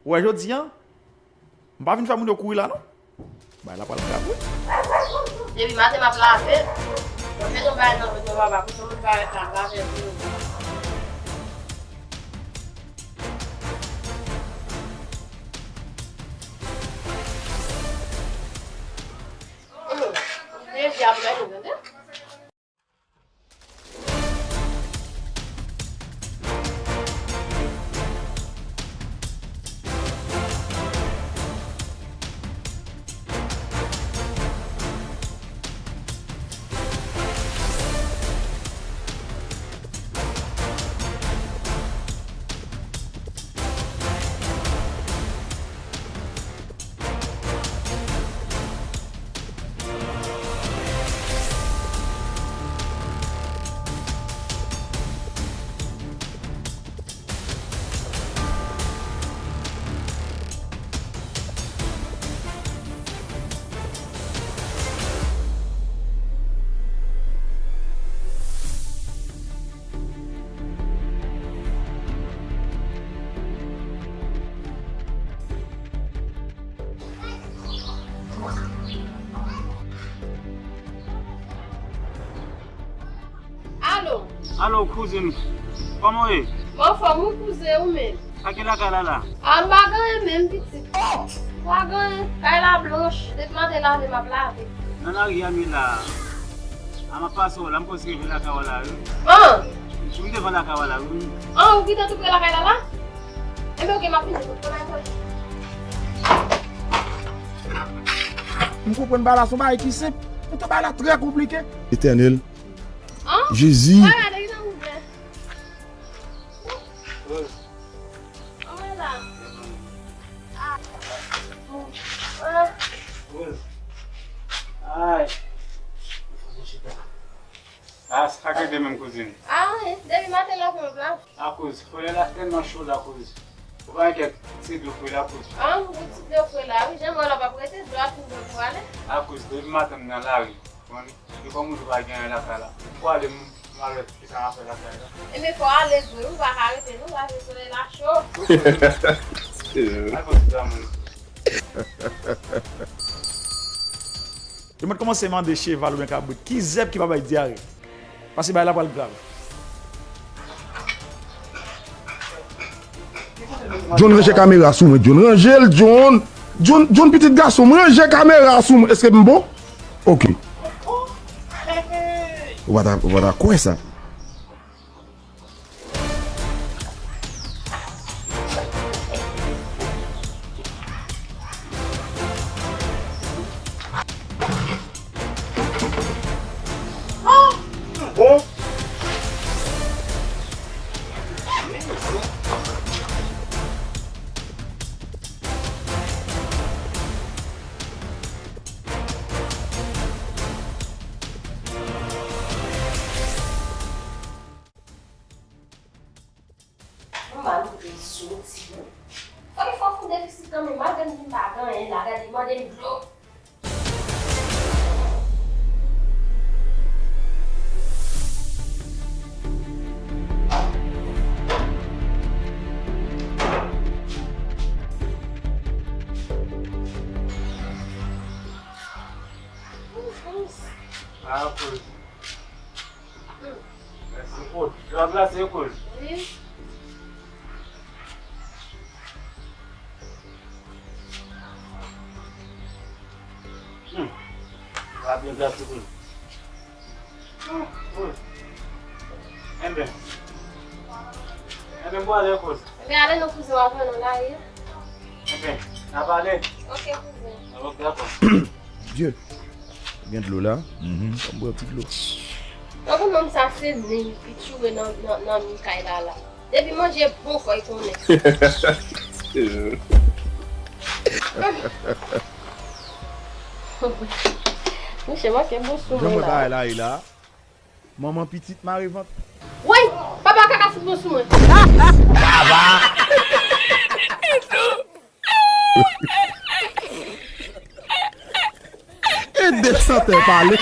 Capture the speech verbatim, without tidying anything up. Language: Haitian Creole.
Ou wè jodi a, m pa vin fè moun yo kouri la non. Bagay la pral grav wi. Depi maten m ap lave. Mwen fè yon bagay nan vant mwen papa, pou yon moun pa ret la lave pou yo. Hum, depi ap lave, tande? Alo. Alo, kouzin. Kòman w ye? M anfòm wi, kouzen, ou menm? Sa gen lakay la la? A, m pa gen anyen menm, pitit. M pa gen anyen. Kay la blanch. Depi maten lave, m ap lave. Nan lari a m ye la. A, m ap pase w la, m panse rive lakay w la wi. An! M devan lakay w la wi. An, ou kite tou pre lakay la la? Enben, oke, m ap vini. M konprann bagay la se yon bagay ki senp, poutan bagay la trè konplike. Etènèl. An? Jezi. Bagay la ki nan ouvè. An, mwen la. A. Ay. A, sa k rete menm, kouzin? A, anyen. Depi maten la, fè m plat. Akoz, kolè la tèlman cho la, kouz. Ou pa enkyèt, se dlo fre la, kouz. A, m gout ti dlo fre la, wi. Jan m wè la p ap rete, dlo a fin bwè pou ale. Akoz, depi maten m nan lari. Bon, e kòm ou di pa gen anyen lakay la. Fò ale m, m al wè kisa m ap fè lakay la. Ebyen, fò ale vre, wi, ou pa ka rete, non, paske solèy la cho. Al pran ti dlo a, moun. Yo mèt kòmanse mande cheval oubyen kabrit ki zèb ki pa bay dyare. Paske bagay la pral grav. John, ranje kamera sou mwen, John. Ranje l, John. John, John, pitit gason m, ranje kamera sou mwen. Èske m bon? Ok. Ou pa ta, ou pa ta kwè sa. Bon. Mwen pa kote l soti. Fòk, fòk m defisit kanmenm, malgre m di m pa gen anyen la, gade, mande m dlo. Ah, cool. Mèsi, cool. Dlo a glase, cool. Wi. Hmm. Dlo a byen glase, cool. Hmm, cool. Enben. Enben, m prale, cool. Enben, ale non, kouzen, w ap wè nou la, wi. Enben, n a pale. Ok, kouzen. Ok, dakò. Dye. Gen dlo la? Mhm. Ban m bwè yon ti dlo. Tankou nonm sa se nen li tchoure nan, nan, nan mi kay la la. Depi manje bon fò l konnen. Mouche manke bon sou mwen la. Jan mwen bagay la ye la. Manman pitit mare vant. Woy! Papa kaka fout bon sou mwen. E de chantè pale.